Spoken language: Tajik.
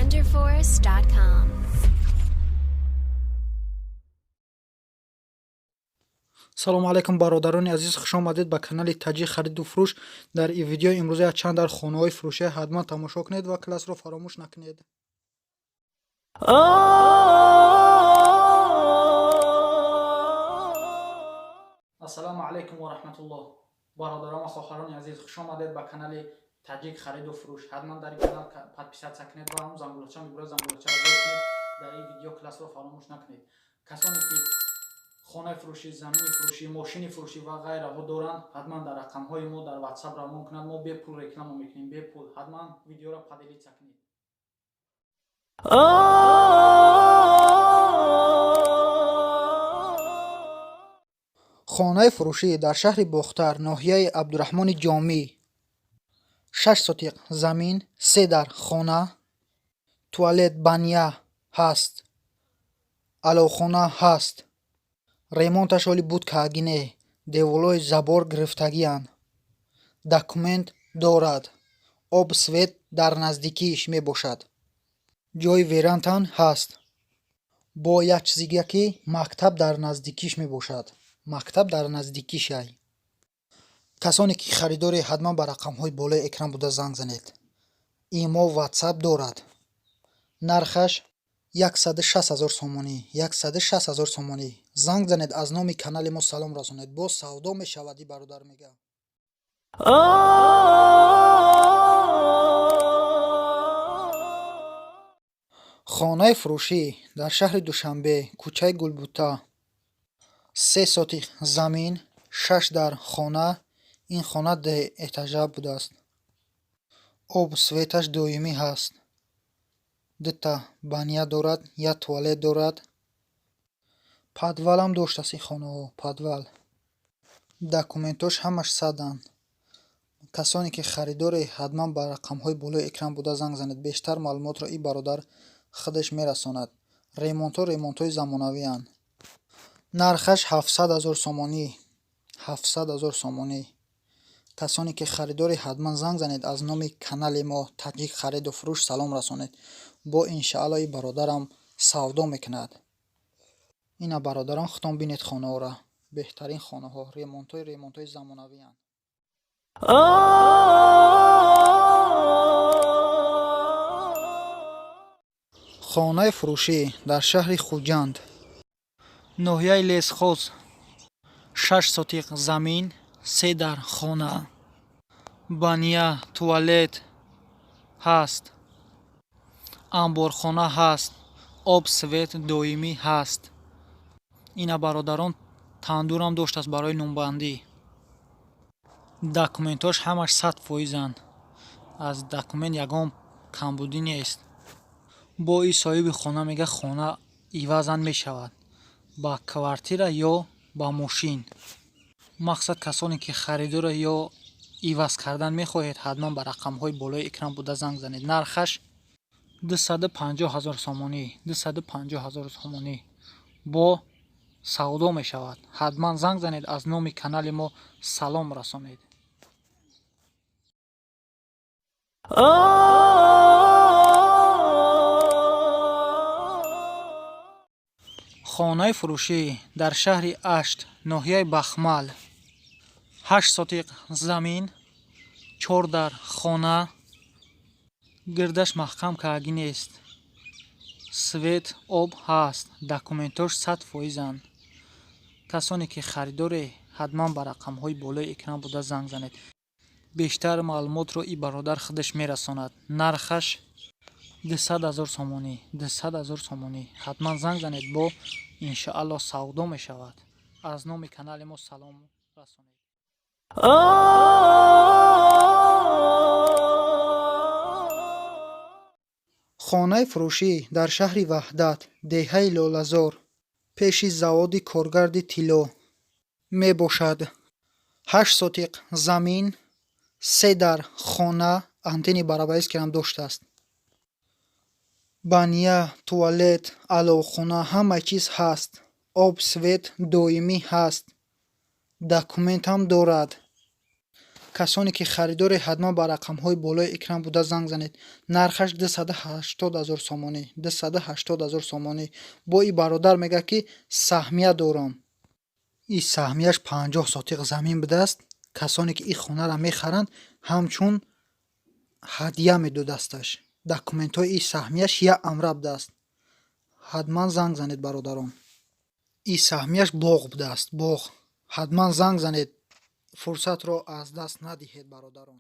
Wonderforest.com. Салому алайкум, бародарони азиз, хушомадед ба канали Таҷик хариду фурӯш. Дар ин видео имрӯза якчанд дар хонаҳои фурӯшӣ, ҳатман тамошо кунед ва классро фаромӯш накунед. Ассалому алайкум ва раҳматуллоҳ, бародарон ва хоҳарони азиз, хушомадед ба канали Таҷик хариду фурӯш. Ҳатман дар ин канал подписаться кунед ва ҳам зангулача мебурад, зангулачаро зер кунед. Дар ин видео классро фаромӯш накунед. Касоне ки хонаи фурӯшӣ, замини фурӯшӣ, мошини фурӯшӣ ва ғайраҳо доранд, ҳатман дар рақамҳои мо дар Ватсап равон кунанд. Мо бепул реклама мекунем, бепул. Ҳатман видеоро поделиться кунед. Хонаи фурӯшӣ дар шаҳри Бохтар, ноҳияи Абдураҳмони Ҷомӣ, 6 сотиқ замин, се дар хона, туалет, баня ҳаст, аловхона ҳаст. Ремонташ ҳоли буд каагине, деволҳои забор гирифтагианд. Документ дорад, об, свет дар наздикиаш мебошад. Ҷои верандам ҳаст. Бо як чизи дига, ки мактаб дар наздикиш мебошад, мактаб дар наздикишай. Касоне ки харидоре, ҳатман ба рақамҳои болои экран буда занг занед. Имо, Ватсап дорад. Нархаш 160 000 сомонӣ, 160 000 сомонӣ. Занг занед, аз номи канали мо салом расонед, боз савдо мешавад, и бародар мега. Хонаи фурӯшӣ дар шаҳри Душанбе, кӯчаи Гулбута, 3 сотих замин, шаш дар хона. Ин хона дуэтажа будааст. Об, светаш доимӣ ҳаст. Дута баня дорад, як туалет дорад. Подвалам доштааст ин хонаҳо, подвал. Документош ҳамаш саданд. Касоне ки харидоре, ҳатман ба рақамҳои болои экран буда занг занед. Бештар маълумотро ин бародар худаш мерасонад. Ремонтҳо ремонтҳои замонавианд. Нархаш 700 000 сомонӣ, 700 000 сомонӣ. Касоне ки харидоре, ҳатман занг занед, аз номи канали мо Таҷик хариду фурӯш салом расонед. Бо иншаалло ин бародарам савдо мекунад. Ина, бародарон, худтон бинед хонаҳоро, беҳтарин хонаҳо, ремонтҳои замонавианд. Хонаи фурӯшӣ дар шаҳри Хуҷанд, ноҳияи Лесхоз, 6 сотиқ замин, се дар хона, баня, туалет ҳаст, амборхона ҳаст, об, свет доимӣ ҳаст. Ина, бародарон, тандурам доштааст барои нунбандӣ. Документҳош ҳамаш 100%-анд, аз документ ягон камбудӣ нест. Бо ин соҳиби хона мега, хона ивазан мешавад ба квартира ё ба мошин. Мақсад, касоне ки харидора ё иваз кардан мехоҳед, ҳатман ба рақамҳои болои экран буда занг занед. Нархаш 250 000 сомонӣ, 250 000 сомонӣ, бо савдо мешавад. Ҳатман занг занед, аз номи канали мо салом расонед. Хонаи фурӯшӣ дар шаҳри Ашт, ноҳияи Бахмал, 8 сотиқ замин, чор дар хона, гирдаш маҳкам каагӣ нест, свет, об ҳаст, документҳош 100%-анд. Касоне ки харидоре, ҳатман ба рақамҳои болои экран буда занг занед. Бештар маълумотро ин бародар худаш мерасонад. Нархаш 200 000 сомонӣ, 200 000 сомонӣ. Ҳатман занг занед, бо иншоалло савдо мешавад. Аз номи канали мо салом расонед. Хонаи фурӯшӣ дар шаҳри Ваҳдат, деҳаи Лолазор, пеши заводи коргарди тилло мебошад. 8 сотиқ замин, се дар хона, антенни барабарискиам доштааст. Баня, туалет, аловхона, ҳама чиз ҳаст. Об, свет доимӣ ҳаст. Документам дорад. Касоне ки харидоре, ҳатман ба рақамҳои болои экран буда занг занед. Нархаш 280 000 сомонӣ, 280 000 сомонӣ. Бо и бародар мегӯяд, ки саҳмия дорам. И саҳмияш 50 сотиқ замин будааст. Касоне ки ин хонаро мехаранд, ҳамчун ҳадя медодасташ. Документҳои ин саҳмияш як амра будааст. Ҳатман занг занед, бародарон. Ин саҳмияш боғ будааст, боғ. Ҳатман занг занед, фурсатро аз даст надиҳед, бародарон.